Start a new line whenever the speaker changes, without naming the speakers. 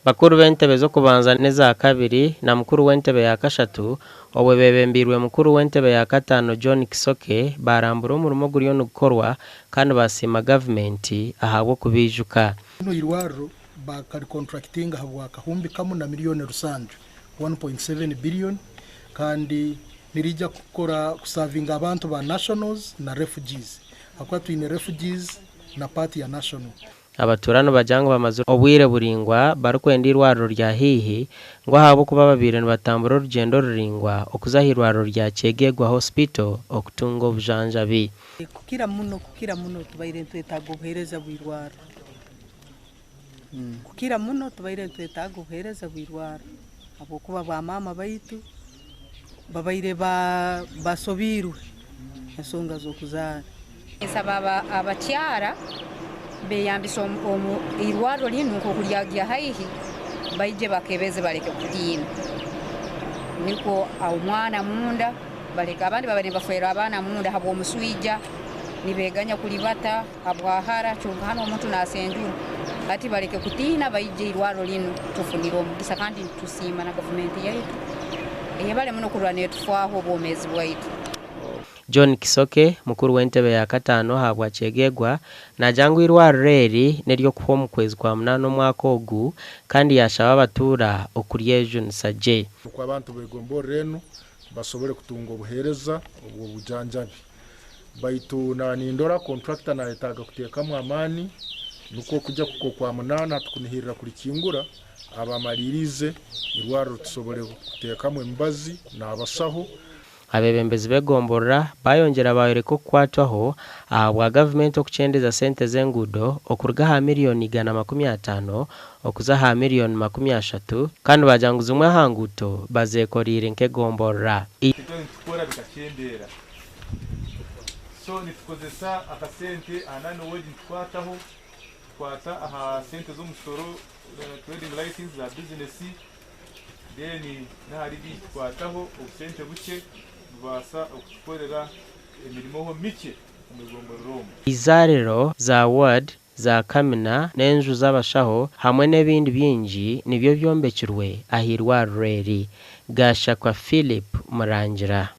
Bakuru b'entebe z'okubanza n'eza kabiri na mukuru w'entebe ya kashatu obwe bebembeirwe mukuru w'entebe ya kataano John Kisoke baarambura omurimo oguriyo nigukorwa kandi baasiima gavumenti ahabw'okubaijuka.
Rino irwariro bakarikontrakitinga ahabwa kahumbi kamu na miriyoni rusanju, 1.7 billion, kandi niriija kukora kusavinga abantu ba nationals na refugees ahakuba twine refugees na part ya national.
Abatuura nibagira ngu bamazire obwire buraingwa barikwenda eirwariro rya haihi ngu ahabw'okuba babaire nibatambura orugyendo ruraingwa okuza ah'eirwariro rya Kyegegwa Hospital okutunga obujanjabi.
Kukira muno kukira muno tubaire nitwetaaga obuheereza bw'eirwariro. Kukira muno tubaire nitwetaaga obuheereza bw'eirwariro habwokuba ba maama baitu babaire basobiirwe ensonga z'okuzaara.
Nsaba abakyara beyambise eirwariro rinu nk'oku ryagya haihi baije bakebeze baleke kutiina nikwo omwana munda baleke abandi baba nibafeerwa abaana munda habw'omuswija nibeganya kulibata habwahara kyonka hanu omuntu nasenjura hati baleke kutiina baije eirwarro rinu tufunire omugisa kandi nitusiima na gavumenti yaitu eyebale muno kurora netufaaho obwomeezi bwaitu.
John Kisoke, mukuru w'entebe ya kataano ahabwa Kyegegwa, naagira ngu eirwariro eri n'ery'okuhwa omu kwezi kwa munaana omwaka ogu kandi yaashaba abatuura okuryejunisa gye.
Nukwo abantu b'egomborora enu basobole kutunga obuheereza obw'obujanjabi. Baitu nanindora contractor nayetaaga kuteekamu amaani nukwo kugya kuhika okwamunaana hatukunihirra kulikingura abamaliriize irwarro tusobole kuteekamu emibazi n'abasaho.
Abeebembezi b'egomborora baayongyera baayoreka okukwatwaho ahabwa gavumenti okukyendeza sente z'enguudo okuruga aha miriyoni 150 okuza aha miriyoni 30 kandi baagira ngu zimwe aha nguuto bazeekoreire nk'egomborora.
Itwe nitukora bikakyendeera. So nitukozesa akasente aha nani wage nitukwataho, tukwata aha sente z'omushoro, trading license za bizinesi, then n'ahari bingi tukwataho obusente bukye bubaasa okutukorera emirimoho mikye omu igomborora omu.
Eizaariro za ward za kamina n'enju z'abashaho hamwe n'ebindi bingi nibyo byombekirwe ah'eirwariro eri. Gashakwa Phillip Murangira.